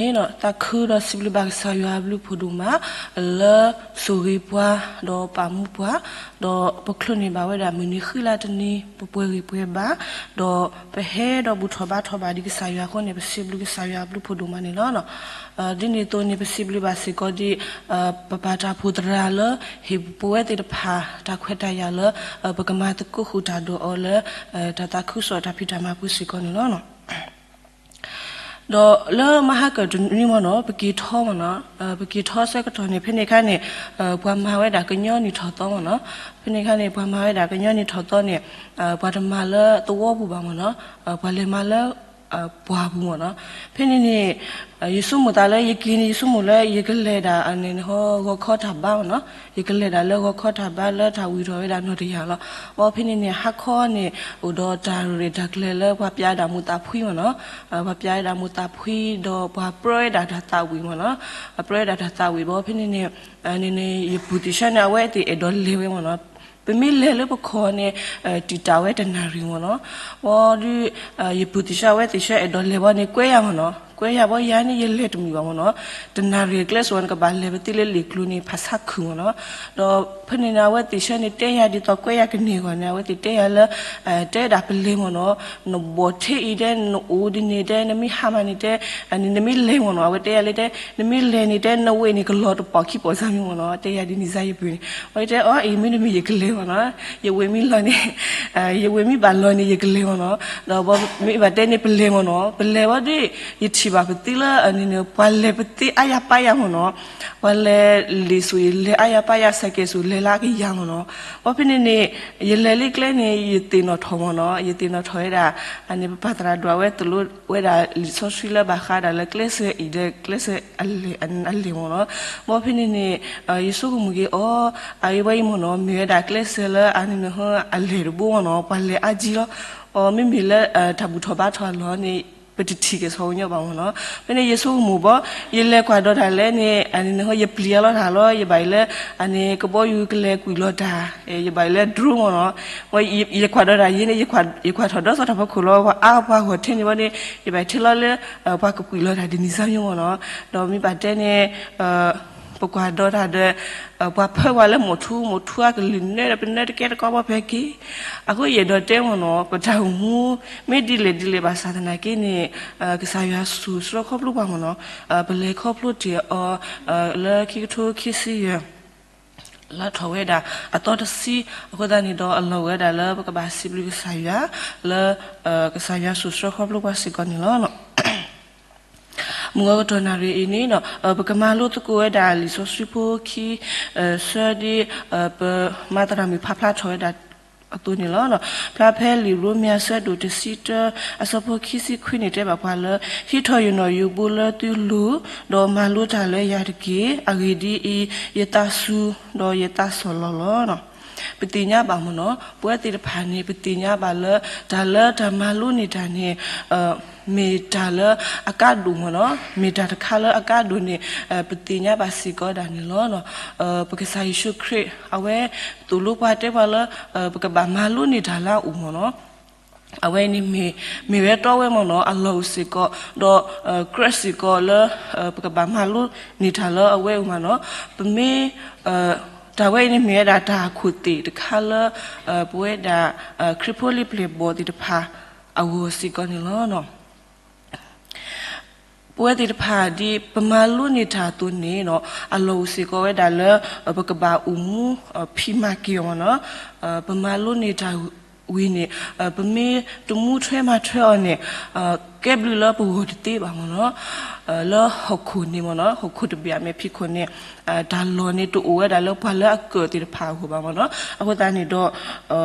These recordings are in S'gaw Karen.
န့ၣ်ဒီး သးခုဒီးစံးဘျုးဘၣ်ကစၢ်ယွၤအဘျုးဖးဒိၣ်မး လၢဆိၣ်ဂ့ၤပှၤ ဒီးပာ်မူပှၤ, ဒီးပချိၣ်န့ၢ်ဘၣ်ဝဲဒၣ်မုၢ်နံၤဃံလၤတနံၤ ပပှဲၤဂံၢ်ပှဲၤဘါ, ဒီးပဟဲဒီးဘူၣ်ထီၣ်ဘါထီၣ်ဘၣ်ဒံးကစၢ်ယွၤအဃိန့ၣ် ပစံးဘျုးကစၢ်ယွၤအဘျုးဖးဒိၣ်မးန့ၣ်လီၤ. ဒ်န့ၣ်အသိးန့ၣ် ပစံးဘျုးဘၣ်စ့ၢ်ကီးဒ် ပပၢ်တၢ်အိၣ်ဖှိၣ်သရၣ်လၢ ဟ့ၣ်ပဝဲသ့ၣ်တဖၣ်တၢ်ခွဲးတၢ်ယာ်လၢ ပကမၤသကိးဃုာ်တၢ်ဒီးအီၤလၢ တၢ်သးခုကစီၣ်တၢ်ဖံးတၢ်မၤပူၤစ့ၢ်ကီးန့ၣ်လီၤ. ဒီးလၢမဟါကၢၣ်တနွံမ့ၢ်နီၤ ပက့ၤထီမ့ၢ်နီၤ, ပက့ၤထီဆၢကတီၢ်န့ၣ် ဖဲန့ၣ်အခါန့ၣ် ပှၤမၤဝဲဒၣ်ကညီနံၣ်ထီၣ်သီမ့ၢ်နီၤ, ဖဲန့ၣ်အခါန့ၣ် ပှၤမၤဝဲဒၣ်ကညီနံၣ်ထီၣ်သီန့ၣ် ပှၤတမၤလၢသဝီပူၤဘၣ်မ့ၢ်နီၤ, ပှၤလဲၤမၤလၢ ပှၢ်ပူၤမ့ၢ်နီၤ, ဖဲန့ၣ်န့ၣ် ယဆိကမိၣ်သးလၢယက့ၤန့ၣ် ယဆိကမိၣ်လၢယကလဲၤဒၣ်န့ၣ် ဂီၤခီတၢ်ဘါမ့ၢ်နီၤ, ယကလဲၤဒၣ်လၢဂီၤခီတၢ်ဘါလၢတၢ်ဝံၣ်ထီၣ်ဝဲဒၣ်နီၢ်တယၢ်လီၤ. ဘၣ်ဖဲန့ၣ်န့ၣ် ဟါခီန့ၣ် အိၣ်ဒီးတၢ်ရဲၣ်တၢ်ကျဲၤလၢပှၤပျးဒၣ်မိၢ်သးဖှံမ့ၢ်နီၤ, ပှၤပျးဒၣ်မိၢ်သးဖှံ ဒီးပှၤပြၢဝဲဒၣ်တၢ်သးဝံၣ်မ့ၢ်နီၤ, ပြၢဝဲဒၣ်တၢ်သးဝံၣ်ဘၣ်ဖဲန့ၣ်န့ၣ် န့ၣ်န့ၣ် ယပုၢ်သ့ၣ်ဆၢန့ၣ် အဝဲသ့ၣ်အဲၣ်ဒိးလဲၤဝဲမ့ၢ်နီၤ, ပမ့ၢ်လဲၤလၢပခီၣ်န့ၣ် တံာ်တာ်ဝဲတနၣ်ရံၣ်မ့ၢ်နီၤ, ဘၣ်ဒီး ယပုၢ်သ့ၣ်ဆၢအဝဲသ့ၣ်ဆၢအဲၣ်ဒိးလဲၤဘၣ်န့ၣ် ကွဲယၤမ့ၢ်နီၤ, ကွဲယၤဘၣ်ယၤန့ၣ် ယလဲၤတမုာ်ဘၣ်မ့ၢ်နီၤ, တနၣ်ရံၣ်အကျဲစ့ၢ်န့ၣ် ကဘၣ်လဲၤပသ့လၢလ့ၣ်ကျိၤန့ၣ် ဖးဆါခုၣ်မ့ၢ်နီၤ, ဒီးဖဲန့ၣ်န့ၣ် အဝဲသ့ၣ်ဆၢန့ၣ် တဲယၤဒ်သိးကွဲယၤကန့ၢ်အဂီၢ်န့ၣ် အဝဲသ့ၣ်တဲယၤလၢ တဲဒၣ်ပလဲၤမ့ၢ်နီၤ, နဘီၣ်ထဲအံၤတဲ နအိၣ်ဒ်န့ၣ်တဲ နမ့ၢ်ဟါမၢ်န့ၣ်တဲ နမ့ၢ်လဲၤမ့ၢ်နီၤ, အဝဲတဲယၤလၢတဲ နမ့ၢ်လဲၤန့ၣ်တဲ နဝ့ၢ်န့ၣ်ကလီၤတပီၢ်ခံပီၢ်စၢ်မ့ၢ်နီၤ, တဲယၤဒ်န့ၣ်စၢ်ယပုၢ်န့ၣ်, အဝဲတဲအီၤ အံၤမ့တမ့ၢ်ယကလဲၤမ့ၢ်နီၤ, ယဝ့ၢ်မ့ၢ်လီၤန့ၣ် ယဝ့ၢ်မ့ၢ်ဘၣ်လီၤန့ၣ် ယကလဲၤမ့ၢ်နီၤ, ဒီးမ့ၢ်ဘၣ်တဲန့ၣ် ပလဲၤမ့ၢ်နီၤ, ပလဲၤဘၣ်ဒီး ယထံၣ်ဘၣ်ပသ့လၢန့ၣ် ပှၤလဲၤပသ့အါယၤပါယၤမ့ၢ်နီၤ, ပှၤလဲၤလ့ၣ်ဆိၣ်အံၤ လဲၤအါယၤပါယၤ စဲးကဲးဆိၣ် လဲၤလၢအကယၤမ့ၢ်နီၤ, ဘၣ်ဖဲန့ၣ်န့ၣ် ယလဲၤလၢကျဲန့ၣ် ယသ့ၣ်နီၣ်ထီၣ်မ့ၢ်နီၤ, ယသ့ၣ်နီၣ်ထီၣ်ဝဲဒၣ် န့ၣ် ပပၢ်သရၣ်ဒိၣ်အဝဲသိၣ်လိဝဲဒၣ်လံာ်စီဆှံလၢဘၣ်ဃးဒၣ်လၢ ကျဲစၢၤအံၤဒီး ကျဲစၢၤအလဲၢ်မ့ၢ်နီၤ, ဘၣ်ဖဲန့ၣ်န့ၣ် ယဆိကမိၣ်က့ၤအီၤ အဝဲအံၤမ့ၢ်နီၤ မ့ၢ်ဝဲဒၣ်ကျဲစၢၤလၢအန့ၣ် အလဲၢ်တဘိမ့ၢ်နီၤ, ပှၤလဲၤအါကံလီၤ, အမ့မ့ၢ်လၢ တၢ်ဘူၣ်ထီၣ်ဘါထီၣ်အလီၢ်န့ၣ် ပတထံၣ်က့ၤဆီညါဘၣ်မ့ၢ်နီၤ, ဖဲန့ၣ်ယဆိကမိၣ်ဘၣ်, ယလဲၤကွၢ်ဒီးတၢ်လဲၣ်န့ၣ် အန့ၣ် ယပျံၤအလီၤတၢ်လီၤ, ယဘၣ်အံၤလၢ အန့ၣ် ကဘီယူၤကလဲၤကွံာ်လီၤတၢ်, ယဘၣ်အံၤလၢ drone မ့ၢ်နီၤ, ယကွၢ်ဒီးတၢ်ယဲန့ၣ် ယကွၢ်ထီၣ်ဒီးစီၤတၢ်ဖီခိၣ်လီၤ, ပှၤအါပှၤဂီၢ်ထဲန့ၣ်ဘၣ်န့ၣ် ယဘၣ်ထဲလီၤလၢ ပှၤကကွံာ်လီၤတၢ်ဒ်န့ၣ်စၢ်မ့ၢ်နီၤ, ဒီးမ့ၢ်ဘၣ်တဲန့ၣ် ပကွၢ်ဒီးတၢ်ဒီး ပှၤဖၢပှၤလၢမိၢ်ထူ မိၢ်ထူအကလုၢ်နၢဒီး ပနၢတကဲတကီဘၣ်ဖဲက့ၤ, အဃိယအဲၣ်ဒိးတဲမ့ၢ်နီၤ ပတၢ်အိၣ်မူ မ့ၢ်ဒ်လဲၣ်ဒ်လဲၣ်ဘၣ်ဆၣ်သနာ်က့န့ၣ် ကစၢ်ယွၤဆူၣ်ဆှၢခီဖျိပှၤမ့ၢ်နီၤ, ပလဲၤခီဖျိတ့ၢ်အီၤ လၢခံကထိခံဆံယဲၢ် လါထီၣ်ဝဲဒၣ်အသီတဆံ, အဃိသတးန့ၣ်ဒီးအလီၢ်ဝဲဒၣ်လၢပကဘၣ်စံးဘျုးကစၢ်ယွၤ လၢ ကစၢ်ယွၤဆူၣ်ဆှၢခီဖျိပှၤစ့ၢ်ကီးန့ၣ်လီၤ. မုၢ်ဂီၤကတီၢ်နၣ်ရံၣ်အံၤန့ၣ် ပကမၤလိသကိးဝဲဒၣ်လံာ်စီဆှံဖိခံ ဆၢဒ် ပမၤသရၣ်မုၣ်ဖးဖျါထီၣ်ဝဲဒၣ်အသိးန့ၣ်လီၤ. ဖျါဖဲလံာ်ရိမ့ၤအဆၢဒိၣ်တဆံတၢ အဆၢဖိခံဆံခွံန့ၣ်တဲဘၣ်ပှၤလၢ ဟံးထီၣ်ယနီၣ်ယိးဘိလၢသုလိၤ, ဒီးမၤလိတၢ်လၢယၤတက့ၢ်. အဂ့ၢ်ဒ်အံၤ, ယသးစူၤဒီးယသးဆီၣ်လီၤလီၤ. ပသ့ၣ်ညါဘၣ်မ့ၢ်နီၤ, ပဝဲသ့ၣ်တဖၣ်န့ၣ် ပသ့ၣ်ညါဘၣ်လၢ တၢ်လၢတၢ်မၤလိန့ၢ်တၢ်န့ၣ် မ့ၢ်တၢ်လၢအကါဒိၣ်မ့ၢ်နီၤ, မ့ၢ်တၢ်တခါလၢအကါဒိၣ်န့ၣ် ပသ့ၣ်ညါဘၣ်စ့ၢ်ကီးဒၣ်န့ၣ်လီၤ. ပကစၢ်ယ့ၣ်ၡူးခရံာ် အဝဲသိၣ်လိပှၤတဲပှၤလၢ ပကဘၣ်မၤလိန့ၢ်တၢ်လၢအအိၣ်မ့ၢ်နီၤ, အဝဲန့ၣ်မ့ၢ် မ့ၢ်ဝဲတီဝဲမ့ၢ်နီၤ, အလီၢ်အိၣ်စ့ၢ်ကီး ဒီး ကြၢးစ့ၢ်ကီးလၢ ပကဘၣ်မၤလိန့ၢ်တၢ်လၢအဝဲအအိၣ်မ့ၢ်နီၤ, ပမ့ၢ် တၢ်ဝဲအံၤန့ၣ်မ့ၢ်ဝဲဒၣ်တၢ်ခိၣ်သ့ၣ်တခါလၢ ပဝဲဒၣ် ခရံာ်ဖိလံၤပျဲၢ်ဘီၣ်သ့ၣ်တဖၣ်အဂီၢ်စ့ၢ်ကီးန့ၣ်လီၤ. ပဝဲသ့ၣ်တဖၣ်ဒ်ပမၤလိန့ၢ်တၢ်အသိးန့ၣ်နီၤ, အလီၢ်အိၣ်စ့ၢ်ကီးဝဲဒၣ်လၢ ပကဘၣ်အိၣ်မူဖံးမၤက့ၤအီၤမ့ၢ်နီၤ, ပမၤလိန့ၢ်တၢ်ဝံၤန့ၣ် ပမ့ၢ်တမူထွဲမၤထွဲအီၤန့ၣ် ကဲဘျုးလၢပဂီၢ်တသ့ဘၣ်မ့ၢ်နီၤ, လၢဟီၣ်ခိၣ်န့ၣ်မ့ၢ်နီၤ, ဟီၣ်ခိၣ်တဘ့ၣ်အမဲာ်ဖံးခိၣ်န့ၣ် တၢ်လီၢ်န့ၣ်တအိၣ်ဝဲဒၣ်လၢပှၤလၢအကၢၣ်သ့ၣ်တဖၣ်အဂီၢ်ဘၣ်မ့ၢ်နီၤ, အဃိသတးန့ၣ်ဒီး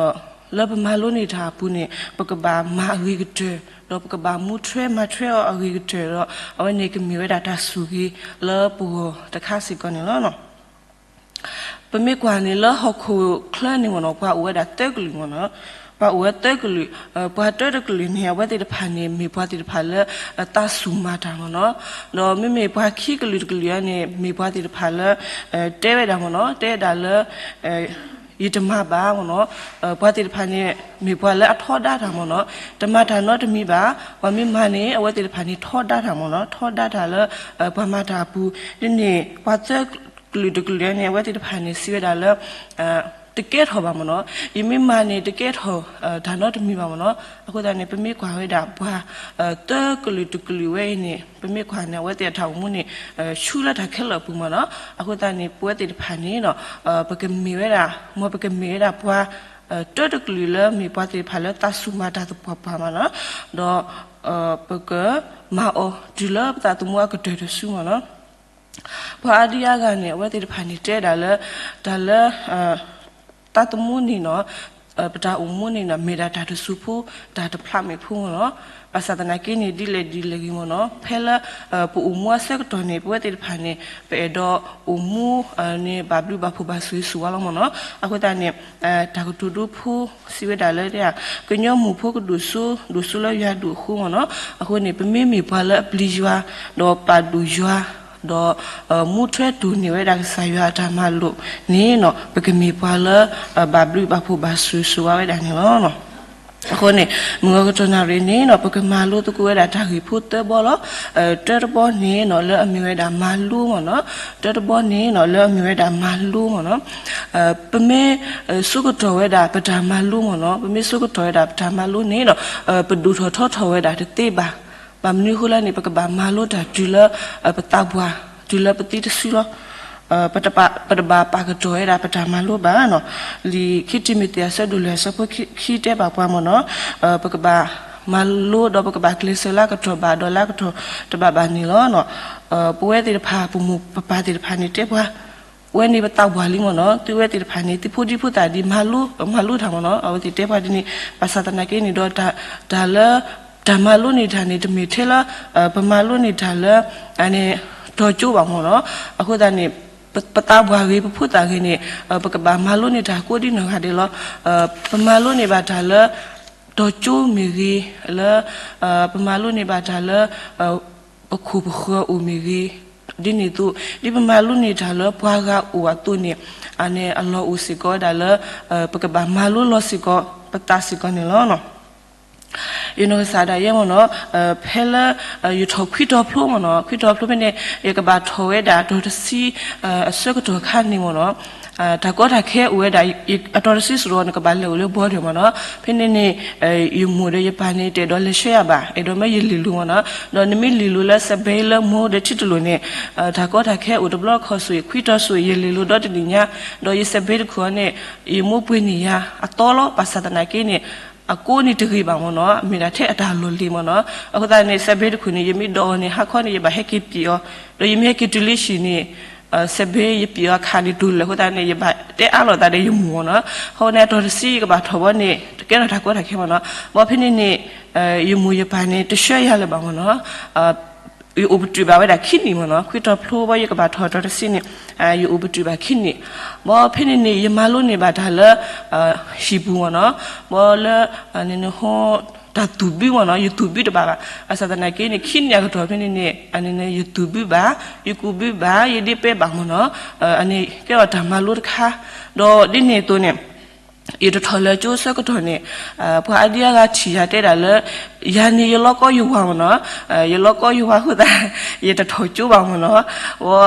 လၢပမၤလိန့ၢ်တၢ်အပူၤန့ၣ် ပကဘၣ်မၤအဂ့ၤကတၢၢ် ဒီးပကဘၣ်မူထွဲမၤထွဲအီၤအဂ့ၤကတၢၢ်ဒီး အဝဲန့ၣ်ကမ့ၢ်ဝဲဒၣ်တၢ်ဆိၣ်ဂ့ၤလၢပဂီၢ်တခါစ့ၢ်ကီးန့ၣ်လီၤ. ပမ့ၢ်ကွၢ်န့ၣ်လၢဟီၣ်ခိၣ်ချၢန့ၣ်မ့ၢ်နီၤ, ပှၤအိၣ်ဝဲဒၣ်သၢကလုာ်မ့ၢ်နီၤ, ပှၤအိၣ်ဝဲသၢကလုာ်, ပှၤတၢတကလုာ်န့ၣ် အဝဲသ့ၣ်တဖၣ်န့ၣ် မ့ၢ်ပှၤသ့ၣ်တဖၣ်လၢ သးစူၤမၤတၢ်မ့ၢ်နီၤ, ဒီးမ့မ့ၢ်ပှၤခံကလုာ်တကလုာ်န့ၣ် မ့ၢ်ပှၤသ့ၣ်တဖၣ်လၢ တဲဝဲဒၣ်မ့ၢ်နီၤ, တဲဝဲဒၣ်လၢ ယတမၤဘၣ်မ့ၢ်နီၤ. ပှၤသ့ၣ်တဖၣ်န့ၣ် မ့ၢ်ပှၤလၢအထီဒါတၢ်မ့ၢ်နီၤ, တမၤတၢ်နီတမံၤဘၣ်. ပှၤမ့ၢ်မၤန့ၣ် အဝဲသ့ၣ်တဖၣ်န့ၣ်ထီဒါတၢ်မ့ၢ်နီၤ, ထီဒါတၢ်လၢ ပှၤမၤတၢ်အပူၤ, ဒ်န့ၣ် ပှၤသၢကလုာ်တကလုာ်န့ၣ် အဝဲသ့ၣ်တဖၣ်န့ၣ် စံးဝဲဒၣ်လၢ တကဲထီၣ်ဘၣ်မ့ၢ်နီၤ, ယမ့ၢ်မၤန့ၣ် တကဲထီၣ် တၢ်နီတမံၤဘၣ်မ့ၢ်နီၤ. အဃိသတးန့ၣ် ပမ့ၢ်ကွၢ်ဝဲဒၣ်ပှၤ သၢကလုာ်တကလုာ်ဝဲအံၤန့ၣ် ပမ့ၢ်ကွၢ်န့ၣ် အဝဲသ့ၣ်အတၢ်အိၣ်မူန့ၣ် ဆူလၢတၢ်ခဲလၢာ်အပူၤမ့ၢ်နီၤ. အဃိသတးန့ၣ် ပဝဲသ့ၣ်တဖၣ်န့ၣ်နီၤ ပကမ့ၢ်ဝဲဒၣ် မ်ပကမ့ၢ်ဝဲဒၣ်ပှၤ တၢတကလုာ်လၢမ့ၢ်ပှၤသ့ၣ်တဖၣ်လၢသးစူၤမၤတၢ်သပှၢ်ပှၢ်မ့ၢ်နီၤ, ဒီး ပကမၤအီၤတုၤလၢပသးသမူအကတၢၢ်တစုမ့ၢ်နီၤ. ပှၤအါဒံအါဂၤန့ၣ် အဝဲသ့ၣ်တဖၣ်န့ၣ်တဲဒၣ်လၢ တၢ်လၢ သးသမူန့ၣ်နီၤ, ပတၢ်အိၣ်မူန့ၣ်နီၤ မ့ၢ်ဒၣ်တၢ်တစူၤဖိ တၢ်တဖျးမ့ၢ်ဖိမ့ၢ်နီၤ. ဘၣ်ဆၣ်သနာ်က့န့ၣ် ဒ်လဲၣ်ဒ်လဲၣ်ဂ့ၤမ့ၢ်နီၤ, ဖဲလၢ ပအိၣ်မူအဆၢကတီၢ်န့ၣ် ပဝဲသ့ၣ်တဖၣ်န့ၣ် ပအဲၣ်ဒိးအိၣ်မူန့ၣ် ဘၣ်ဘျုးဘၣ်ဖှိၣ်ဘၣ်ဆိၣ်ဂ့ၤဆိၣ်ဝါလီၤမ့ၢ်နီၤ. အဃိသတးန့ၣ် တၢ်ကတိၤဒိဖိစံးဝဲဒၣ်လၢ ကညီမုၢ်ဖိကဒိၣ်စိ ဒိၣ်စိလၢယွၤဒိၣ်အဃိမ့ၢ်နီၤ. အဃိန့ၣ် ပမ့မ့ၢ်ပှၤလၢအပျံၤယွၤ ဒီးပာ်ဒိၣ်ယွၤ ဒီး မူထွဲတိၢ်န့ၢ်ဝဲဒၣ်ကစၢ်ယွၤအတၢ်မၤလိာ်န့ၣ်နီၤ, ပကမ့ၢ်ပှၤလၢ ဘၣ်ဘျုးဘၣ်ဖှိၣ်ဘၣ်ဆိၣ်ဂ့ၤဆိၣ်ဝါဝဲဒၣ်န့ၣ်လီၤ. အဃိန့ၣ် မုၢ်ဂီၤကတီၢ်နၣ်ရံၣ်န့ၣ်နီၤ ပကမၤလိသကိးဝဲဒၣ်တၢ်ဂ့ၢ်ဖိသၢဘီလီၤ. တၢတဘီန့ၣ်နီၤ လၢအမ့ၢ်ဝဲဒၣ်မၤလိမ့ၢ်နီၤ, တၢတဘီန့ၣ်နီၤ လၢအမ့ၢ်ဝဲဒၣ်မၤလိမ့ၢ်နီၤ. ပမ့ၢ် ဆိကတီၢ်ဝဲဒၣ်ပတၢ်မၤလိမ့ၢ်နီၤ, ပမ့ၢ်ဆိကတီၢ်ဝဲဒၣ်ပတၢ်မၤလိန့ၣ်ဒီး ပဒိၣ်ထီၣ်ထီထီၣ်ဝဲဒၣ်တသ့ဘၣ်. ဘၣ်မနုၤအဃိလဲၣ်န့ၣ် ပကဘၣ်မၤလိတၢ်တုၤလၢ ပသးပှၢ် တုၤလၢပသံတစုလီၤ. ပတဘၣ်ပာ်ကတီၢ်ဝဲဒၣ်ပတၢ်မၤလိဘၣ်နီၤ. လံာ်ခံတံၤမသ့းအဆၢဒိၣ်လွံၢ်အဆၢဖိခံတဲဘၣ်ပှၤမ့ၢ်နီၤ, ပကဘၣ်မၤလိဒီးပကဘၣ်ကျဲးစၢးလၢအကတီၢ်ဘၣ်ဒီးလၢအကတီၢ်တဘၣ်ဘၣ်န့ၣ်လီၤ. ပဝဲသ့ၣ်တဖၣ် ပမိၢ်ပပၢ်သ့ၣ်တဖၣ်န့ၣ်တဲပှၤ ဝဲန့ၣ်ပသးပှၢ်လံမ့ၢ်နီၤ, သုဝဲသ့ၣ်တဖၣ်န့ၣ် သုဖိဒံဖိသၣ်ဒ်မၤလိ မၤလိတၢ်မ့ၢ်နီၤ, အဝဲသ့ၣ်တဲပှၤဒ်န့ၣ်. ဘၣ်ဆၣ်သနာ်က့န့ၣ်ဒီး တၢ်လၢ တၢ်မၤလိန့ၢ်တၢ်န့ၣ် တမ့ၢ်ထဲလၢ ပမၤလိန့ၢ်တၢ်လၢ အန့ၣ် တီၤကၠိဘၣ်မ့ၢ်နီၤ. အဃိသတးန့ၣ် ပသးပှၢ်ဂ့ၤ ပဖိသၣ်ဂ့ၤန့ၣ် ပကဘၣ်မၤလိန့ၢ်တၢ်ကိးဒ်နီၢ်ဂၤဒဲးလီၤ. ပမၤလိန့ၢ်ဘၣ်တၢ်လၢ တီၤကၠိမ့ၢ်ဂ့ၤ, လၢ ပမၤလိန့ၢ်ဘၣ်တၢ်လၢ ပခိၣ်ပဃၢၤအိၣ်မ့ၢ်ဂ့ၤ, ဒ်န့ၣ်အသိး ဒ်ပမၤလိန့ၢ်တၢ်လၢပှၤဂၤအိၣ်အသိးန့ၣ် အန့ၣ်အလီၢ်အိၣ်စ့ၢ်ကီးဝဲဒၣ်လၢ ပကဘၣ်မၤလိလီၤစ့ၢ်ကီး ပသးစ့ၢ်ကီးန့ၣ်လီၤ. ယနီၢ်ကစၢ်ဒၣ်ယဲမ့ၢ်နီၤ, ဖဲလၢ ယထီၣ်ခွံတီၤဖျိမ့ၢ်နီၤ, ခွံတီၤဖျိဖဲန့ၣ် ယကဘၣ်ထီၣ်ဝဲဒၣ်အတီၤတဆံ အဆၢကတီၢ်ခါန့ၣ်မ့ၢ်နီၤ, တၢ်ကီတၢ်ခဲအိၣ်ဝဲဒၣ် အတီၤတဆံစရီနကဘၣ်လဲၤအိၣ်လၢဘီဒၢးမ့ၢ်နီၤ. ဖဲန့ၣ်န့ၣ် ယမိၢ်ဒီးယပၢ်န့ၣ် တအဲၣ်ဒိးလဲၤဆှၢယၤဘၣ်, အဲၣ်ဒိးမ့ၢ်ယလ့ၢ်လိၤမ့ၢ်နီၤ. ဒီးနမ့ၢ်လ့ၢ်လိၤလၢစဲးဘ့လၢမိၢ်ဒီးထံတလိာ်န့ၣ် တၢ်ကီတၢ်ခဲအိၣ်တဘျီခီၣ်ဆိၣ် ခွံတီၤဆိၣ် ယလ့ၢ်လိၤဒီတနံၣ်ညါ, ဒီးယစဲးဘ့တခိၣ်န့ၣ် ယမိၢ်ပှ့ၤန့ၢ်ယၤအသီလီၤ. ဘၣ်ဆၣ်သနာ်က့န့ၣ် အကိးန့ၣ်တဂ့ၤဘၣ်မ့ၢ်နီၤ, မ့ၢ်ဒၣ်ထဲအတၢ်လီၢ်လံၤမ့ၢ်နီၤ. အဃိသတးန့ၣ် စဲးဘ့တခိၣ်န့ၣ် ယမ့ၢ်ဒိးအီၤန့ၣ် ဟါခီန့ၣ် ယဘၣ်ဟဲက့ၤပံာ်အီၤ, ဒီးယမ့ၢ်ဟဲက့ၤတုၤလံဟံၣ်န့ၣ် စဲးဘ့ယပံာ်အီၤခးန့ၣ်တူၢ်လၢာ်အဃိသတးန့ၣ် ယဘၣ်တဲအါလိာ်သးဒီးယမိၢ်မ့ၢ်နီၤ. အဃိန့ၣ် အတီၤတဆံယကဘၣ်ထီၣ်ဘီန့ၣ် တကဲထီၣ်တၢ်ကီတၢ်ခဲမ့ၢ်နီၤ. ဘီဖဲန့ၣ်န့ၣ် ယမိၢ်ယပၢ်န့ၣ် တဆှၢယၤလၢၤဘၣ်မ့ၢ်နီၤ. ယအိၣ်ပတုာ်ဘၣ်ဝဲဒၣ်ခံနံၣ်မ့ၢ်နီၤ, ခွံတီၤဖျိဘီယကဘၣ်ထီၣ်တီၤတဆံန့ၣ် ယအိၣ်ပတုာ်ဘၣ်ခံနံၣ်. ဘီဖဲန့ၣ်န့ၣ် ယမၤလိန့ၢ်ဘၣ်တၢ်လၢ ဟံၣ်ပူၤမ့ၢ်နီၤ, ဘီလၢ နဟိ တၢ်သူၣ်ဘုမ့ၢ်နီၤ, ယသူၣ်ဘုတဘၣ်ဘၣ်. ဘၣ်ဆၣ်သနာ်က့န့ၣ် ခံနံၣ်အကတီၢ်ဖဲန့ၣ်န့ၣ် အန့ၣ်န့ၣ် ယသူၣ်ဘုဘၣ်, ယကူးဘုဘၣ်, ယဒ့ပဲဘၣ်မ့ၢ်နီၤ. အန့ၣ်ကဲထီၣ်တၢ်မၤလိတခါ, ဒီးဒ်န့ၣ်အသိးန့ၣ် ယတထီၣ်လၢကၠိဆၢကတီၢ်န့ၣ် ပှၤအါဒံအါဂၤထံၣ်ယၤတဲဒၣ်လၢ ယၤန့ၣ်ယလီၤကီယဝၤမ့ၢ်နီၤ, ယလီၤကီယဝၤအဃိသတး ယတထီၣ်ကၠိဘၣ်မ့ၢ်နီၤ. ဝဲ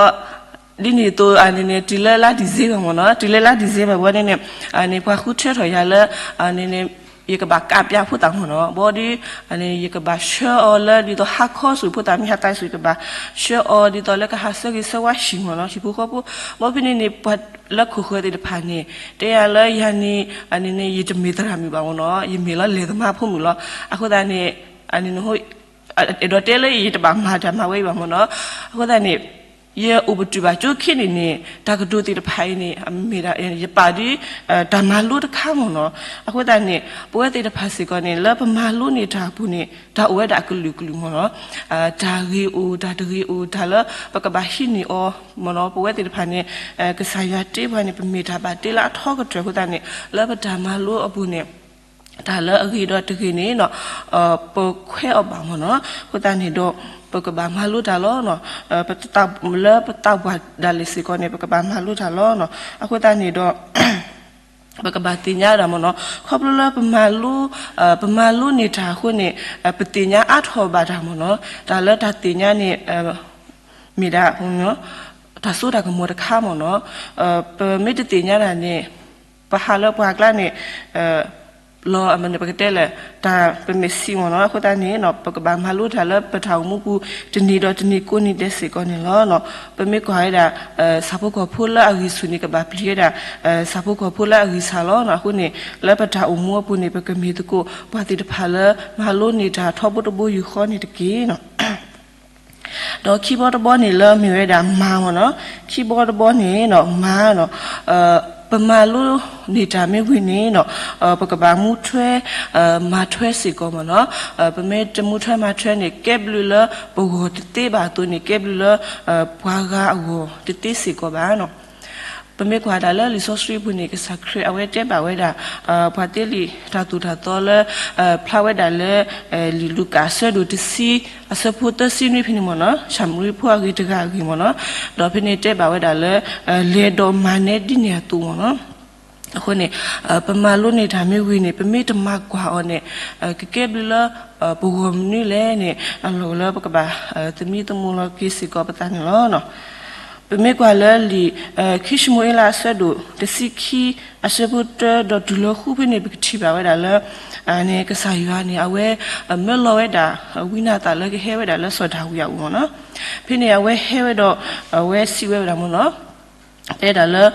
ဒ်န့ၣ်အသိး အန့ၣ်န့ၣ် တုၤလၢလါ December မ့ၢ်နီၤ, တုၤလၢလါ December ဝဲန့ၣ်န့ၣ် အန့ၣ် ပှၤဃုထၢထီၣ်ယၤလၢ အန့ၣ်န့ၣ် ယကဘၣ်ကးပၠးဖိသၣ်မ့ၢ်နီၤ, ဘီဒီး အန့ၣ် ယကဘၣ်ဆှၢအီၤလၢဒ်သိးဟါခီဆူၣ်ဖိသၣ်မ့ၢ်ဟးသးဆူၣ် ယကဘၣ်ဆှၢအီၤဒ်သိးလၢကဟးဆၢဂ့ၤဆၢဝါဟံၣ်မ့ၢ်နီၤ, ဟံၣ်ဖိဃီဖိ. ဘီဖဲန့ၣ်န့ၣ် ပှၤလၢခိၣ်ဃၢၤသ့ၣ်တဖၣ်န့ၣ် တဲယၤလၢယၤန့ၣ် အန့ၣ်န့ၣ် ယတမ့ၢ်သရၣ်မုၣ်ဘၣ်မ့ၢ်နီၤ, ယမ့ၢ်လီၤလဲၤသမါဖိမုၣ်လီၤ. အဃိသတးန့ၣ် အန့ၣ် အဲၣ်ဒိးတဲလၢယတဘၣ်မၤတၢ်မၤဝဲအံၤဘၣ်မ့ၢ်နီၤ. အဃိသတးန့ၣ် ယအိၣ်ပတုာ်ဘၣ်ကၠိခံနံၣ်န့ၣ် တၢ်ကတိၤသ့ၣ်တဖၣ်အံၤန့ၣ် မ့ၢ်ဒၣ် ယပာ်ဒ် တၢ်မၤလိတခါမ့ၢ်နီၤ. အဃိသတးန့ၣ် ပဝဲသ့ၣ်တဖၣ်စ့ၢ်ကီးန့ၣ် လၢပမၤလိန့ၢ်တၢ်အပူၤန့ၣ် တၢ်အိၣ်ဝဲဒၣ်အကလုာ်ကလုာ်မ့ၢ်နီၤ. တၢ်ဂ့ၤအိၣ် တၢ်တဂ့ၤအိၣ် တၢ်လၢပကဘၣ်ဟံးန့ၢ်အီၤမ့ၢ်နီၤ. ပဝဲသ့ၣ်တဖၣ်န့ၣ် ကစၢ်ယွၤတ့ပှၤန့ၣ် ပမ့ၢ်တၢ်ဘၣ်တ့လၢအထီကတၢၢ်အဃိသတးန့ၣ် လၢပတၢ်မၤလိအပူၤန့ၣ် တၢ်လၢအဂ့ၤဒီးတဂ့ၤန့ၣ်နီၤ ပခွဲးအီၤဘၣ်မ့ၢ်နီၤ. အဃိသတးန့ၣ်ဒီး ပကဘၣ်မၤလိတၢ်လီၤ. လၢပသးပှၢ်ဒၣ်လဲာ်စ့ၢ်ကီးန့ၣ် ပကဘၣ်မၤလိတၢ်လီၤ. အဃိသတးန့ၣ်ဒီး ပကဘၣ်သ့ၣ်ညါဒၣ်မ့ၢ်နီၤ, ခီဖျိလၢပမၤလိ, ပမၤလိန့ၢ်တၢ်အဃိန့ၣ်, ပသ့ၣ်ညါအါထီၣ်ဘၣ်တၢ်မ့ၢ်နီၤ, တၢ်လၢတၢ်သ့ၣ်ညါန့ၣ် မ့ၢ်ဒၣ် တၢ်စိတၢ်ကမီၤတခါမ့ၢ်နီၤ, ပမ့ၢ်တသ့ၣ်ညါတၢ်န့ၣ်, ပဟးလၢပှၤကျါန့ၣ် လီၤမ့ၢ်န့ၣ် ပကတဲလဲၣ် တၢ်ပမ့ၢ်ဆံးမ့ၢ်နီၤ, အဃိသတးန့ၣ် ပကဘၣ်မၤလိတၢ်လၢပတၢ်အိၣ်မူပူၤ တနံၤဒီးတနံၤကိးနံၤဒဲးစ့ၢ်ကီးန့ၣ်လီၤ. ပမ့ၢ်ကွၢ်ဝဲဒၣ် ဆၣ်ဖိကီၢ်ဖိလၢအဂံၢ်ဆူၣ်န့ၣ် ကဘၣ်ပျံၤဝဲဒၣ် ဆၣ်ဖိကီၢ်ဖိလၢအဂံၢ်ဆူၣ်လီၤ. အဃိန့ၣ် လၢပတၢ်အိၣ်မူအပူၤန့ၣ် ပကမ့ၢ်သကိး ပှၤသ့ၣ်တဖၣ်လၢ မၤလိန့ၢ်တၢ်ထီဘိတဘိယူၢ်ဃီန့ၣ်တက့ၢ်. ဒီးခံဘီတဘီန့ၣ်လၢမ့ၢ်ဝဲဒၣ်မၤမ့ၢ်နီၤ, ခံဘီတဘီန့ၣ်နီၤ မၤနီၤ, ပမၤလိန့ၢ်တၢ်မ့ၢ်ဝံၤန့ၣ်နီၤ, ပကဘၣ်မူထွဲ မၤထွဲစ့ၢ်ကီးမ့ၢ်နီၤ, ပမ့ၢ်တမူထွဲမၤထွဲန့ၣ် ကဲဘျုးလၢပဂီၢ်တသ့ဘၣ်အသိးန့ၣ် ကဲဘျုးလၢ ပှၤဂၤအဂီၢ်တသ့စ့ၢ်ကီးဘၣ်နီၤ. ပမ့ၢ်ကွၢ်ဒၣ်လၢလံာ်စီဆှံပူၤန့ၣ် ကစၢ်ခရံာ်အဝဲတဲဘၣ်ဝဲဒၣ် ပှၤသ့လံာ်တၢ်သိၣ်တၢ်သီလၢ ဖျါဝဲဒၣ်လၢ လံာ်လူၤကၣ်အဆၢဒိၣ်တဆံ အဆၢဖိသၢဆံနွံဖဲန့ၣ်မ့ၢ်နီၤ, ၡၤမရံဖိအဂ့ၤတဂၤအဂ့ၢ်မ့ၢ်နီၤ, ဒီးဖဲန့ၣ်တဲဘၣ်ဝဲဒၣ်လၢ လဲၤဒီးမၤနဲဒ်န့ၣ်အသိးမ့ၢ်နီၤ. အဃိန့ၣ် ပမၤလိန့ၢ်တၢ်မ့ၢ်ဝံၤန့ၣ် ပမ့ၢ်တမၤကွၢ်အီၤန့ၣ် ကကဲဘျုးလၢ ပဂီၢ်မနုၤလဲၣ်န့ၣ် အလီၢ်လၢပကဘၣ် သမံသမိးလီၤက့ၤစ့ၢ်ကီးပသးန့ၣ်လီၤ. ပမ့ၢ်ကွၢ်လၢလံာ် ခံၡမူၤအ့လးအဆၢဒိၣ်တဆံခံ အဆၢဖိတၢဒီးတုၤလၢဃုဖဲန့ၣ် ပကထံၣ်ဘၣ်ဝဲဒၣ်လၢ န့ၣ် ကစၢ်ယွၤန့ၣ် အဝဲ မၢလီၤဝဲဒၣ် ဝံနၤသၣ်လၢကဟဲဝဲဒၣ်လၢစီၤဒၤဝံးအအိၣ်မ့ၢ်နီၤ. ဖဲန့ၣ်အဝဲဟဲဝဲဒီး အဝဲစံးဝဲဒၣ်မ့ၢ်နီၤ တဲဒၣ်လၢ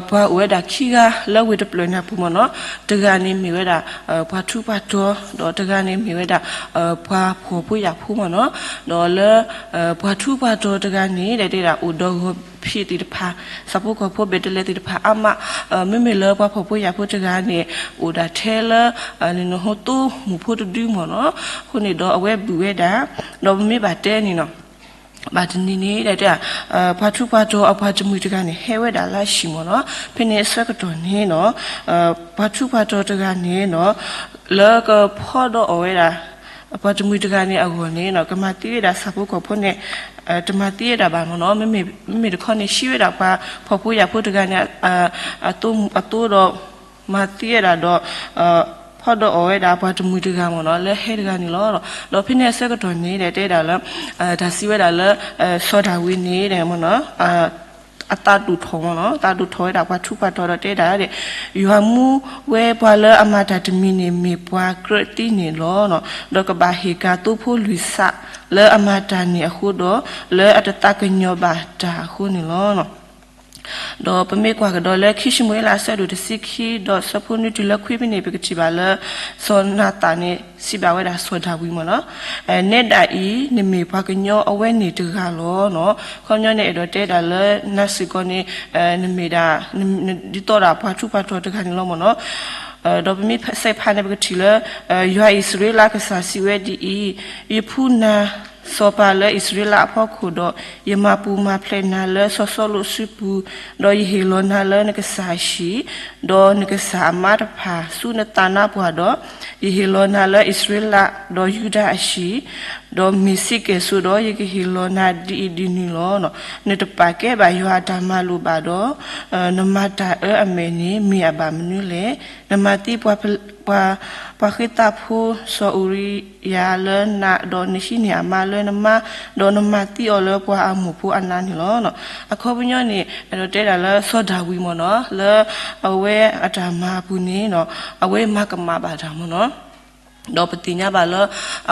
ပှၤအိၣ်ဝဲဒၣ်ခံဂၤလၢဝ့ၢ်တဖျၢၣ်န့ၣ်အပူၤမ့ၢ်နီၤ, တဂၤန့ၣ်မ့ၢ်ဝဲဒၣ် ပှၤထူးပှၤတီၤ, ဒီးတဂၤန့ၣ်မ့ၢ်ဝဲဒၣ် ပှၤဖှီၣ်ဖိယာ်ဖိမ့ၢ်နီၤ, ဒီးလၢ ပှၤထူးပှၤတီၤတဂၤန့ၣ် တဲဒၣ်အိၣ်ဒီးဂီၤဖံးသ့ၣ်တဖၣ်, ဆၣ်ဖိကီၢ်ဖိဘ့းတလ့သ့ၣ်တဖၣ်အါမး, မ့မ့ၢ်လၢပှၤဖှီၣ်ဖိယာ်ဖိတဂၤန့ၣ် အိၣ်ဒၣ်ထဲလၢ နဟိသိမိၢ်ဖိတဒုမ့ၢ်နီၤ, အဃိန့ၣ်ဒီးအဝဲဘုးဝဲဒၣ်, ဒီးပမ့ၢ်ဘၣ်တဲန့ၣ်နီၤ ဘၣ်တနံၤန့ၣ် တဲ ပှၤထူးပှၤတီၤအပှၤတမှံၤတဂၤန့ၣ် ဟဲဝဲဒၣ်လၢအဟံၣ်မ့ၢ်နီၤ, ဖဲန့ၣ်အဆၢကတီၢ်န့ၣ်နီၤ ပှၤထူးပှၤတီၤတဂၤန့ၣ်နီၤ လၢကဖီဒီးအီၣ်ဝဲဒၣ် ပှၤတမှံၤတဂၤန့ၣ်အဂီၢ်န့ၣ်နီၤ ကမၤသံဝဲဒၣ်ဆၣ်ဖိကီၢ်ဖိန့ၣ် တမၤသံဝဲဒၣ်ဘၣ်မ့ၢ်နီၤ, မ့မ့ၢ်တခီန့ၣ် ဟံးဝဲဒၣ်ပှၤဖှီၣ်ဖိယာ်ဖိတဂၤန့ၣ် အသိဒီး မၤသံဝဲဒၣ်ဒီး ဖီဒီးအီၣ်ဝဲဒၣ်ပှၤတမှံၤတဂၤမ့ၢ်နီၤ လၢဟဲတဂၤန့ၣ်လီၤ. ဒီးဖဲန့ၣ်အဆၢကတီၢ်န့ၣ် တဲဒၣ်လၢ တၢ်စံးဝဲဒၣ်လၢ စီၤဒၤဝံးန့ၣ် မ့ၢ်နီၤ အသးဒိၣ်ထီၣ်မ့ၢ်နီၤ သးဒိၣ်ထီၣ်ဝဲဒၣ်ပှၤထူးပှၤတီၤဒီးတဲဒၣ် ယွၤမူဝဲပှၤလၢအမၤတၢ်တမံၤန့ၣ် မ့ၢ်ပှၤကြၢးသံန့ၣ်လီၤ. ဒီးကဘၣ်ဟ့ၣ်ကၤသိဖိလွံၢ်ဆး လၢအမၤတၢ်န့ၣ်အဃိဒီး လၢအတသးကညီၤဘၣ်တၢ်အဃိန့ၣ်လီၤ. ဒီးပမ့ၢ်ကွၢ်ကဒီးလၢခံၡမူၤအ့လး အဆၢဒိၣ်တဆံခံ ဒီးအဆၢဖိနွံတုၤလၢခွံဖဲန့ၣ် ပကထံၣ်ဘၣ်လၢ စီၤနၤသၣ်န့ၣ် စံးဘၣ်ဝဲဒၣ်စီၤဒၤဝံးမ့ၢ်နီၤ, နဲဒၣ်အံၤ နမ့ၢ်ပှၤကညီအဝဲန့ၣ်တဂၤလီၤ. ခီပညီန့ၣ် အဲၣ်ဒိးတဲဒၣ်လၢနၤစ့ၢ်ကီးန့ၣ် နမ့ၢ်ဒၣ် ဒ်သိးဒၣ်ပှၤထူးပှၤတီၤတဂၤန့ၣ်လီၤမ့ၢ်နီၤ. ဒီးပမ့ၢ်ဆဲးဖးန့ၣ် ပကထံၣ်လၢ ယွၤအံၣ်စရ့လးကစၢ်စံးဝဲဒ်အံၤ, ယဖှူနၤစီၤပၤလၢအံၣ်စရ့လးအဖီခိၣ်ဒီး ယမၤပူၤမၤဖျဲးနၤလၢစီၤစီလူးအစုပူၤ, ဒီးယဟ့ၣ်လီၤနၤလၢနကစၢ်အဟံၣ်, ဒီးနကစၢ်အမါတဖၣ်ဆူနသးနါပှၢ်ဒီး, ယဟ့ၣ်လီၤနၤလၢအံၣ်စရ့လးဒီးယူဒၤအဟံၣ်, ဒီးမ့ၢ်စ့ၢ်ကီးဆိဒီး ယကဟ့ၣ်လီၤနၤဒ်အံၤဒ်နုၤလီၤ. နတပာ်ကဲဘၣ်ယွၤအတၢ်မၤလိာ်ဘၣ်ဒီး, နမၤတၢ်အၢအမဲာ်န့ၣ် မ့ၢ်အဘၣ်မနုၤလဲၣ်. နမၤသံပှၤ ပှၤဃ့သးဖိစီၤအူၤရံယၤလၢနး, ဒီးနဟံးန့ၢ်အမါလၢနမါ, ဒီးနမၤသံအီၤလၢပှၤအမိၢ်ဖိအနါန့ၣ်လီၤ. အခီပညီန့ၣ် အဲၣ်ဒိးတဲဒၣ်လၢစီၤဒၤဝံးမ့ၢ်နီၤ လၢအဝဲအတၢ်မၤအပူၤန့ၣ် အဝဲမၤကမၣ်ဘၣ်တၢ်မ့ၢ်နီၤ ဒီးပသ့ၣ်ညါဘၣ်လၢ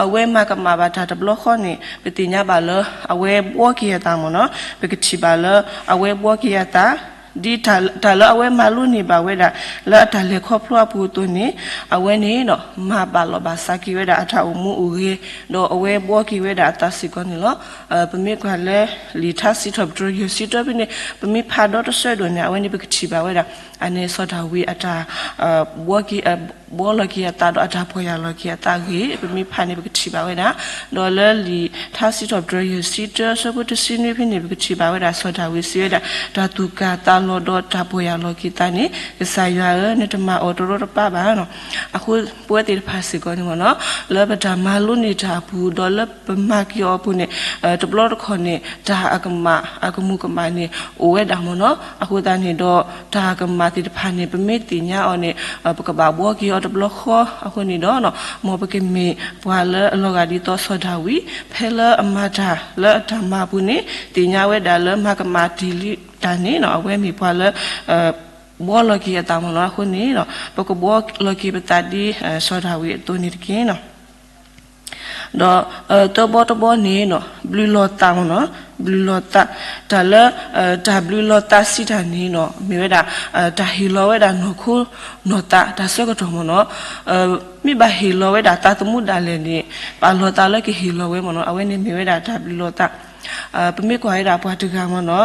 အဝဲမၤကမၣ်ဘၣ်တၢ်တဘျီဃီန့ၣ် ပသ့ၣ်ညါဘၣ်လၢ အဝဲဘှီက့ၤအသးမ့ၢ်နီၤ ပကထံၣ်ဘၣ်လၢ အဝဲဘှီက့ၤအသး ဒ်တၢ်လၢအဝဲမၤလိန့ၢ်ဘၣ်ဝဲဒၣ် လၢအတၢ်လဲၤခီဖျိအပူၤအသိးန့ၣ် အဝဲန့ၣ် မၤဘၣ်လီၤဘၣ်စးက့ၤဝဲဒၣ်အတၢ်အိၣ်မူအိၣ်ဂဲၤ ဒီးအဝဲဘှီက့ၤဝဲဒၣ်အသးစ့ၢ်ကီးန့ၣ်လီၤ. ပမ့ၢ်ကွၢ်လၢ လံာ်ထါစံးထီၣ်ပတြၢၤယဲၢ်ဆံတၢဖဲန့ၣ် ပမ့ၢ်ဖးဒီတဆၢဒိၣ်န့ၣ် အဝဲန့ၣ်ပကထံၣ်ဘၣ်ဝဲဒၣ် အန့ၣ်စီၤဒၤဝံးအတၢ် ဘှီက့ၤ ဘှီလီၤက့ၤအသးဒီးအတၢ်ပီၢ်ယၢ်လီၤက့ၤအသးအဂ့ၢ် ပမ့ၢ်ဖးန့ၣ် ပကထံၣ်ဘၣ်ဝဲဒၣ်. ဒီးလၢလံာ်ထါစံးထီၣ်ပတြၢၤယဲၢ်ဆံတၢ အဆၢဖိတဆံနွံဖဲန့ၣ် ပကထံၣ်ဘၣ်ဝဲဒၣ် စီၤဒၤဝံးစံးဝဲဒၣ် တၢ်သူၣ်ကၢ်သးလီၤဒီးတၢ်ပီၢ်ယၢ်လီၤက့ၤသးန့ၣ် ကစၢ်ယွၤဧၢ, နတမၤအီၤတရီတပါဘၣ်နီၤ. အဃိပဝဲသ့ၣ်တဖၣ်စ့ၢ်ကီးန့ၣ်မ့ၢ်နီၤ လၢပတၢ်မၤလိန့ၢ်တၢ်အပူၤ ဒီးလၢပမၤက့ၤအီၤအပူၤန့ၣ် တဘျီတခီၣ်န့ၣ် တၢ်အကမၣ် အကမူၤကမၣ်န့ၣ် အိၣ်ဝဲဒၣ်မ့ၢ်နီၤ. အဃိသတးန့ၣ်ဒီး တၢ်ကမၣ် သ့ၣ်တဖၣ်န့ၣ် ပမ့ၢ်သ့ၣ်ညါအီၤန့ၣ် ပကဘၣ်ဘှီက့ၤအီၤတဘျီဃီအဃိန့ၣ်ဒီး မ်ပကမ့ၢ်ပှၤလၢအလီၤဂာ်ဒ်သိးစီၤဒၤဝံး ဖဲလၢအမၤတၢ်လၢအတၢ်မၤအပူၤန့ၣ် သ့ၣ်ညါဝဲဒၣ်လၢမၤကမၣ်တ့ၢ်လံတၢ်န့ၣ် အဝဲမ့ၢ်ပှၤလၢ ဘှီလီၤက့ၤအသးမ့ၢ်နီၤ. အဃိန့ၣ် ပကဘှီလီၤက့ၤပသးဒ်စီၤဒၤဝံးအသိးန့ၣ်တက့ၢ်နီၤ. ဒီး သၢဘီတဘီန့ၣ် ဘျုးလီၤသးမ့ၢ်နီၤ, ဘျုးလီၤသး, တၢ်လၢ တၢ်ဘျုးလီၤသးစံးတၢ်န့ၣ်နီၤ မ့ၢ်ဝဲဒၣ် တၢ်ဟ့ၣ်လီၤဝဲဒၣ်နီၢ်ခိနီၢ်သးတၢ်ဆၢကတီၢ်မ့ၢ်နီၤ. မ့ၢ်ဘၣ်ဟ့ၣ်လီၤဝဲဒၣ်သးသမူဒၣ်လဲာ်န့ၣ် ပာ်လီၤသးလၢကဟ့ၣ်လီၤဝဲမ့ၢ်နီၤ. အဝဲန့ၣ်မ့ၢ်ဝဲဒၣ်တၢ်ဘျုးလီၤသး ပမ့ၢ်ကွၢ်ဝဲဒၣ်ပှၤတဂၤမ့ၢ်နီၤ,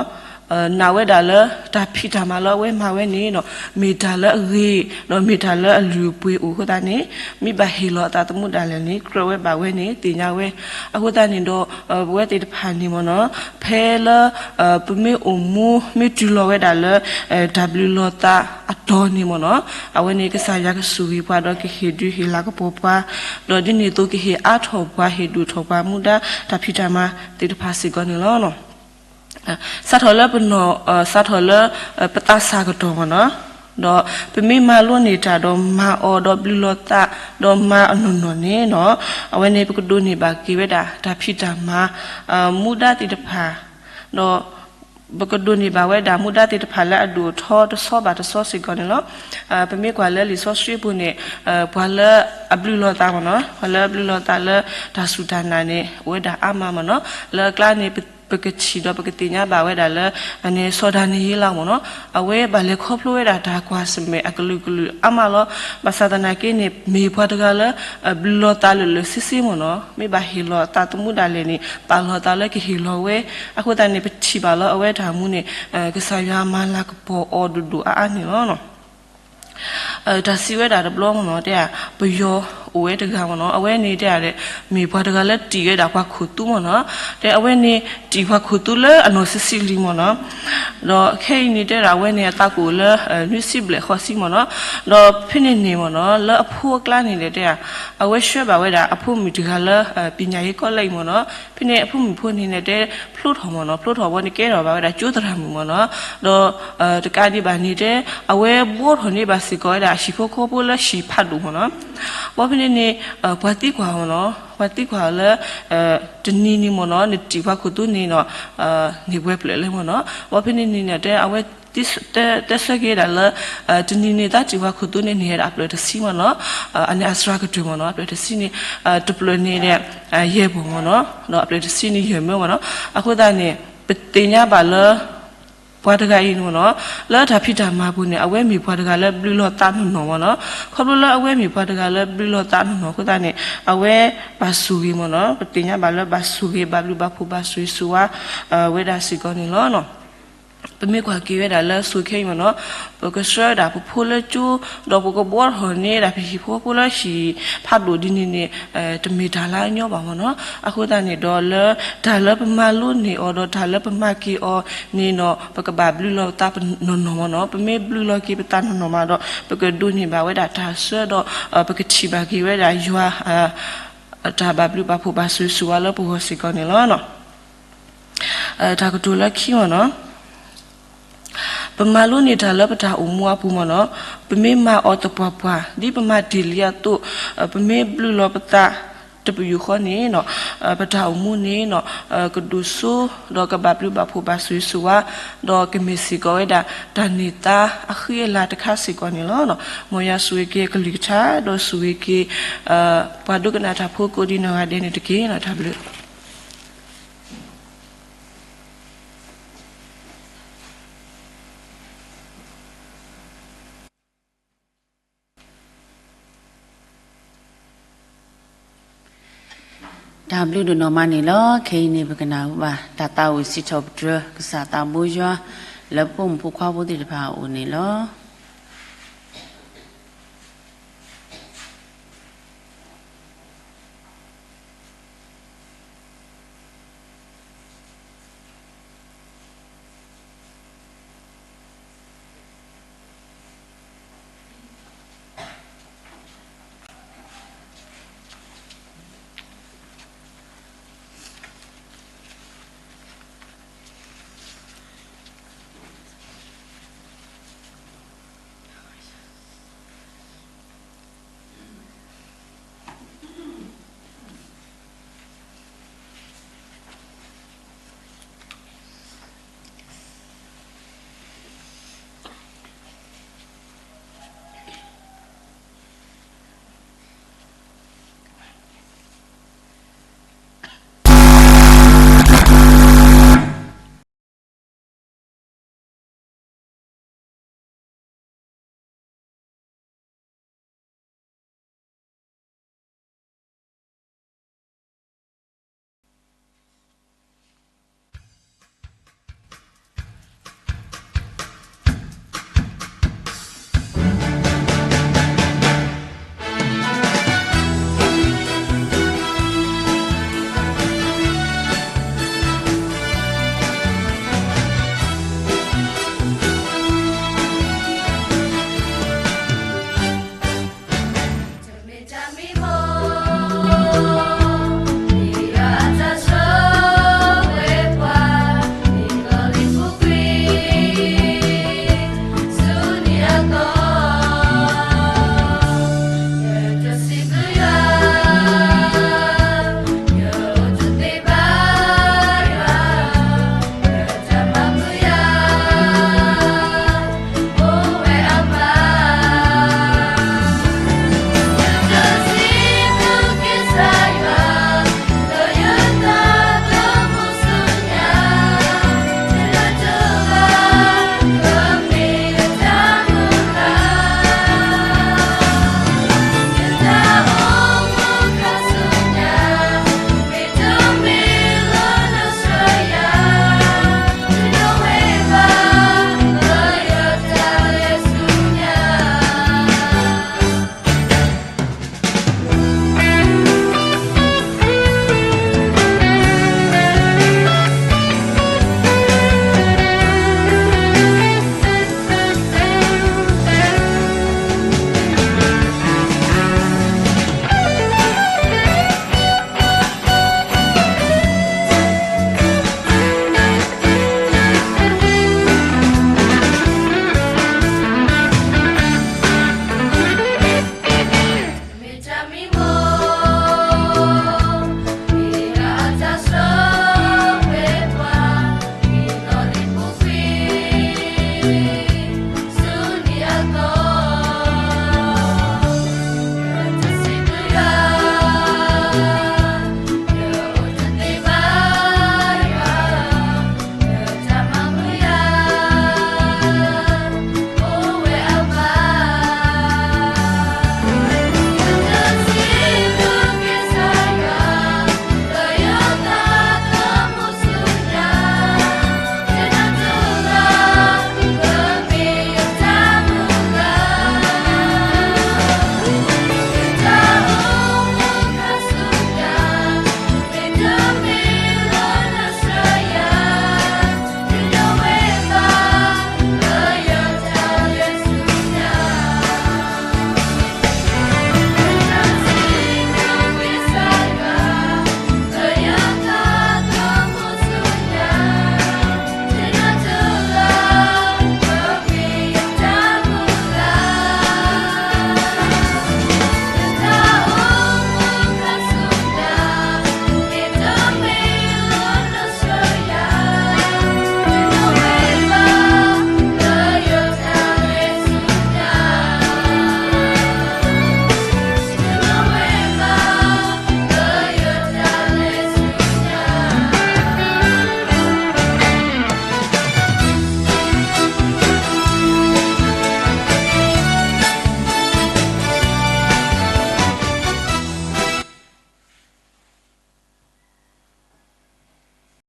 နာ်ဝဲဒၣ်လၢတၢ်ဖံးတၢ်မၤလၢအဝဲမၤဝဲန့ၣ်နီၤ မ့ၢ်တၢ်လၢအဂ့ၤ ဒီးမ့ၢ်တၢ်လၢအလုၢ်အပှ့ၤအိၣ်အဃိသတးန့ၣ် မ့ၢ်ဘၣ်ဟ့ၣ်လီၤအသးသမူဒၣ်လဲာ်န့ၣ် ကြၢးဝဲဘၣ်ဝဲန့ၣ် သ့ၣ်ညါဝဲ. အဃိသတးန့ၣ်ဒီး ပဝဲသ့ၣ်တဖၣ်န့ၣ်မ့ၢ်နီၤ ဖဲလၢ ပမ့ၢ်အိၣ်မူ မ့ၢ်တုၤလီၤဝဲဒၣ်လၢ တၢ်ဘျုးလီၤသးအတီၤန့ၣ်မ့ၢ်နီၤ အဝဲန့ၣ်ကစၢ်ယွၤကဆိၣ်ဂ့ၤပှၤဒီးကဟ့ၣ်ဒုးဟ့ၣ်လၤကပီၤပှၤ ဒီးဒ်န့ၣ်အသိးကဟ့ၣ်အါထီၣ်ပှၤ ဟ့ၣ်ဒုးထီၣ်ပှၤမူဒါတၢ်ဖံးတၢ်မၤသ့ၣ်တဖၣ်စ့ၢ်ကီးန့ၣ်လီၤ. စးထီၣ်လၢပနီၢ် စးထီၣ်လၢ ပသးစၢ်ကတီၢ်မ့ၢ်နီၤ, ဒီးပမ့ၢ်မၤလိန့ၢ်တၢ်ဒီးမၤအီၤဒီးဘျုးလီၤသး ဒီးမၤအနီၢ်နီၢ်န့ၣ်နီၤ အဝဲန့ၣ်ပကဒိးန့ၢ်ဘၣ်က့ၤဝဲဒၣ်တၢ်ဖံးတၢ်မၤ မူဒါသ့ၣ်တဖၣ် ဒီး ပကဒိးန့ၢ်ဘၣ်ဝဲဒၣ်မူဒါသ့ၣ်တဖၣ်လၢအဒိၣ်အထီတဆီဘၣ်တဆီစ့ၢ်ကီးန့ၣ်လီၤ. ပမ့ၢ်ကွၢ်လၢလံာ်စီဆှံပူၤန့ၣ် ပှၤလၢအဘျုးလီၤသးမ့ၢ်နီၤ, ပှၤလၢအဘျုးလီၤသးလၢတၢ်စူၢ်တၢ်နာ်န့ၣ် အိၣ်ဝဲဒၣ်အါမးမ့ၢ်နီၤ. လၢအကျါန့ၣ် ပကထံၣ်ဒီးပကသ့ၣ်ညါဘၣ်ဝဲဒၣ်လၢ အန့ၣ်စီၤဒၤနံးယ့လးမ့ၢ်နီၤ, အဝဲဘၣ်လဲၤခီဖျိဝဲဒၣ်တၢ်ကွၢ်ဆၢၣ်မဲာ်အကလုာ်ကလုာ်အါမးလီၤ. ဘၣ်ဆၣ်သနာ်က့န့ၣ် မ့ၢ်ပှၤတဂၤလၢ ဘျုးလီၤသးလၢာ်လၢာ်ဆ့ဆ့မ့ၢ်နီၤ, မ့ၢ်ဘၣ်ဟ့ၣ်လီၤအသးသမူဒၣ်လဲာ်န့ၣ် ပာ်လီၤသးလၢကဟ့ၣ်လီၤဝဲ. အဃိသတးန့ၣ် ပထံၣ်ဘၣ်လၢအဝဲတၢ်မူန့ၣ် ကစၢ်ယွၤမၤလၤကပီၤအီၤဒိၣ်ဒိၣ်အါအါန့ၣ်လီၤ. တၢ်စံးဝဲဒၣ်တဘျီမ့ၢ်နီၤ တဲ ပယီၤအိၣ်ဝဲတဂၤမ့ၢ်နီၤ, အဝဲန့ၣ်တဲ မ့ၢ်ပှၤတဂၤလၢတံာ်ဝဲဒၣ်ပှၤခိၣ်သူမ့ၢ်နီၤ, တဲအဝဲန့ၣ်တံာ်ပှၤခိၣ်သူလၢအနီၢ်ဆံးဆံးလံမ့ၢ်နီၤ, ဒီးခဲအံၤန့ၣ်တဲဒၣ်အဝဲန့ၣ်အသးကအိၣ်လၢ နွံဆံဘျဲၣ်ဃိးဆံမ့ၢ်နီၤ, ဒီးဖဲန့ၣ်န့ၣ်မ့ၢ်နီၤ လၢအဖိအကျါန့ၣ်ဒီးတဲ အဝဲဆှၢဘၣ်ဝဲဒၣ်အဖိမုၣ်တဂၤလၢ ပညာရေးကောလိပ်မ့ၢ်နီၤ, ဖဲန့ၣ်အဖိမုၣ်ဖိန့ၣ်န့ၣ်တဲ ဖျိထီၣ်မ့ၢ်နီၤ, ဖျိထီၣ်ဝဲန့ၣ်ကဲထီၣ်ဘၣ်ဝဲဒၣ်ကၠိသရၣ်မုၣ်မ့ၢ်နီၤ, ဒီး တကးဒံးဘၣ်န့ၣ်တဲ အဝဲဘှီထီၣ်န့ၢ်ဘၣ်စ့ၢ်ကီးဝဲဒၣ်ဟံၣ်ဖိဃီဖိလၢဟံၣ်ဖးဒိၣ်မ့ၢ်နီၤ, ဘၣ်ဖဲန့ၣ်န့ၣ် ပှၤသံကွၢ်မ့ၢ်နီၤ, ပှၤသံကွၢ်လၢ တနံၤန့ၣ်မ့ၢ်နီၤ နတံာ်ပှၤခိၣ်သူန့ၣ်နီၤ န့ၢ်ပှဲၤဖျၢၣ်လဲၣ်မ့ၢ်နီၤ, ဘၣ်ဖဲန့ၣ်န့ၣ်န့ၣ်တဲ အဝဲ တဲဆၢက့ၤဒၣ်လၢ တနံၤန့ၣ် တၢ်တံာ်ပှၤခိၣ်သူန့ၣ်န့ၢ်ဝဲဒၣ်အဖျၢၣ်တဆံမ့ၢ်နီၤ, အန့ၣ်အစှၤကတၢၢ်မ့ၢ်နီၤ အဖျၢၣ်တဆံန့ၣ် တဖျၢၣ်န့ၣ်ဒီး ယဲၢ်ဘီၣ်မ့ၢ်နီၤ, ဒီးအဖျၢၣ်တဆံန့ၣ်ယဲၢ်မၢမ့ၢ်နီၤ, အဃိသတးန့ၣ် ပသ့ၣ်ညါဘၣ်လၢ ပှၤတဂၤအံၤန့ၣ်မ့ၢ်နီၤ လၢတၢ်ဖံးတၢ်မၤပူၤန့ၣ် အဝဲမ့ၢ်ပှၤတဂၤလၢဘျုးလီၤသးနီၢ်နီၢ်မ့ၢ်နီၤ, ခီဖျိလၢအဝဲမ့ၢ်ပှၤတဂၤလၢဘျုးလီၤသးနီၢ်နီၢ်အဃိသတးန့ၣ် အဝဲဘၣ်ဆိၣ်ဂ့ၤမ့ၢ်နီၤ, ပသ့ၣ်ညါဘၣ်လၢဘၣ်ဆိၣ်ဂ့ၤ ဘၣ်ဘျုးဘၣ်ဖှိၣ်ဘၣ်ဆိၣ်ဂ့ၤဆိၣ်ဝါ ဝဲဒၣ်စ့ၢ်ကီးန့ၣ်လီၤ. ပမ့ၢ်ကွၢ်က့ၤဝဲဒၣ်လၢဆိၣ်ခဲအံၤမ့ၢ်နီၤ, ပကဆှၢဝဲဒၣ်ပဖိလၢကၠိ, ဒီးပကဘှီထီၣ်န့ၢ်ဒၣ်ပဟံၣ်ဖိဃီဖိလၢဟံၣ်ဖးဒိၣ်ဒ်န့ၣ်န့ၣ် တမ့ၢ်တၢ်လၢအညီဘၣ်မ့ၢ်နီၤ. အဃိသတးန့ၣ်ဒီးလၢ တၢ်လၢပမၤလိန့ၢ်အီၤဒီးတၢ်လၢပမၤက့ၤအီၤန့ၣ်နီၤ ပကဘၣ်ဘျုးလီၤပသးနီၢ်နီၢ်မ့ၢ်နီၤ. ပမ့ၢ်ဘျုးလီၤက့ၤပသးနီၢ်နီၢ်မးဒီး ပကဒိးန့ၢ်ဘၣ်ဝဲဒၣ်တၢ်ဆၢဒီး ပကထံၣ်ဘၣ်က့ၤဝဲဒၣ်ယွၤ တၢ်ဘၣ်ဘျုးဘၣ်ဖှိၣ်ဘၣ်ဆိၣ်ဂ့ၤဆိၣ်ဝါလၢပဂီၢ်စ့ၢ်ကီးန့ၣ်လီၤ. တၢ်ကတိၤလၢခံမ့ၢ်နီၤ, ပမၤလိန့ၢ်တၢ်လၢပတၢ်အိၣ်မူအပူၤမ့ၢ်နီၤ, ပမ့ၢ်မၤအီၤသပှၢ်ပှၢ် ဒ်ပမၤတ့ၢ်လံအသိး, ပမ့ၢ်ဘျုးလီၤပသးတပယူာ်ဃီန့ၣ်နီၤ, ပတၢ်အိၣ်မူန့ၣ်နီၤ, ကဒိၣ်စိဒီးကဘၣ်ဘျုးဘၣ်ဖှိၣ်ဘၣ်ဆိၣ်ဂ့ၤဆိၣ်ဝါ, ဒီးကမ့ၢ်စ့ၢ်ကီးဝဲဒၣ် တၢ်န့ၢ်သါအဃံအလၤတခါစ့ၢ်ကီးန့ၣ်လီၤ. မ်ယွၤဆိၣ်ဂ့ၤက့ၤအကလုၢ်ကထါ ဒီးဆိၣ်ဂ့ၤက့ၤ ပှၤဒိကနၣ်တၢ်ဖိကိးဒံးနီၢ်ဂၤဒဲးန့ၣ်တက့ၢ်နီၤ. တၢ်ဘျုး တၢ်ဘျုးဒိၣ်နီၢ်မးန့ၣ်လီၤ. ခဲအံၤန့ၣ် ပကနၢ်ဟူဘၣ် တၢ်သးဝံၣ်စံးထီၣ်ပတြၢၤ ကစၢ်သးဘိယွၤ လၢပဖိမုၣ်ဖိခွါဖိသ့ၣ်တဖၣ်အအိၣ်န့ၣ်လီၤ.